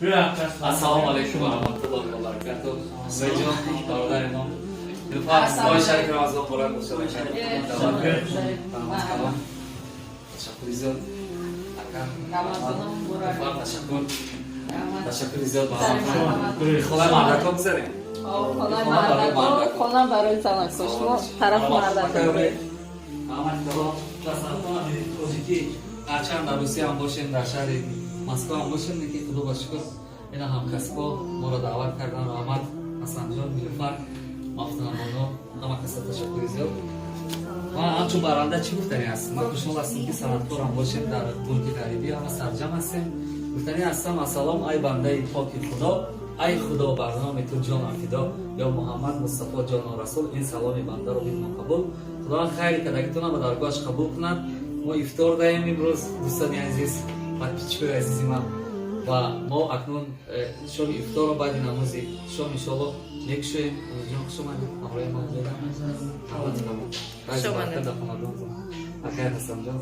Ассалому алайкум ва раҳматуллоҳи ва баракатуҳ. Умедҷон, бародари мо. Нилуфар, моҳи шарифи Рамазон муборак бошад. Раҳмат. Ташаккури зиёд. Ака. Нилуфар, ташаккур. Ташаккури зиёд ба ҳаматон. Хонаи мардако бизарем. Хонаи мардако, хона барои занако, шумо тараф мардако. Тоҷикӣ ҳарчанд дар Русия ҳам бошем, дар шаҳри Москва ҳам бошем, лекин худо ба шукр, ина ҳамкасбо моро даъват кардан. Раҳмат, Ҳасанҷон, Нилуфар, Мафтунабоно, ҳама каса ташаккури зиёд. Ман ҳамчун баранда чӣ гуфтанӣ ҳастам? Ман хушҳол ҳастам, ки санъаткорам бошем, дар мулки ғарибӣ ҳама сарҷам ҳастем. Гуфтанӣ ҳастам: ассалом, ай бандаи поки Худо, ай Худо, бар номи ту ҷонам фидо, ё Муҳаммад Мустафо, ҷоно Расул, ин саломи бандаро бидмо қабул. Худованд хайри кардагитона ба даргоҳаш қабул кунад. Мо ифтор даем имрӯз, дӯстони азиз, подписчикои азизи ман, ва мо акнун шоми ифторро баъди намози шом иншоалло мекушоем. Ҷон, хуш омадед ҳамроҳи ма. Дар хонадон, акай Ҳасанҷон.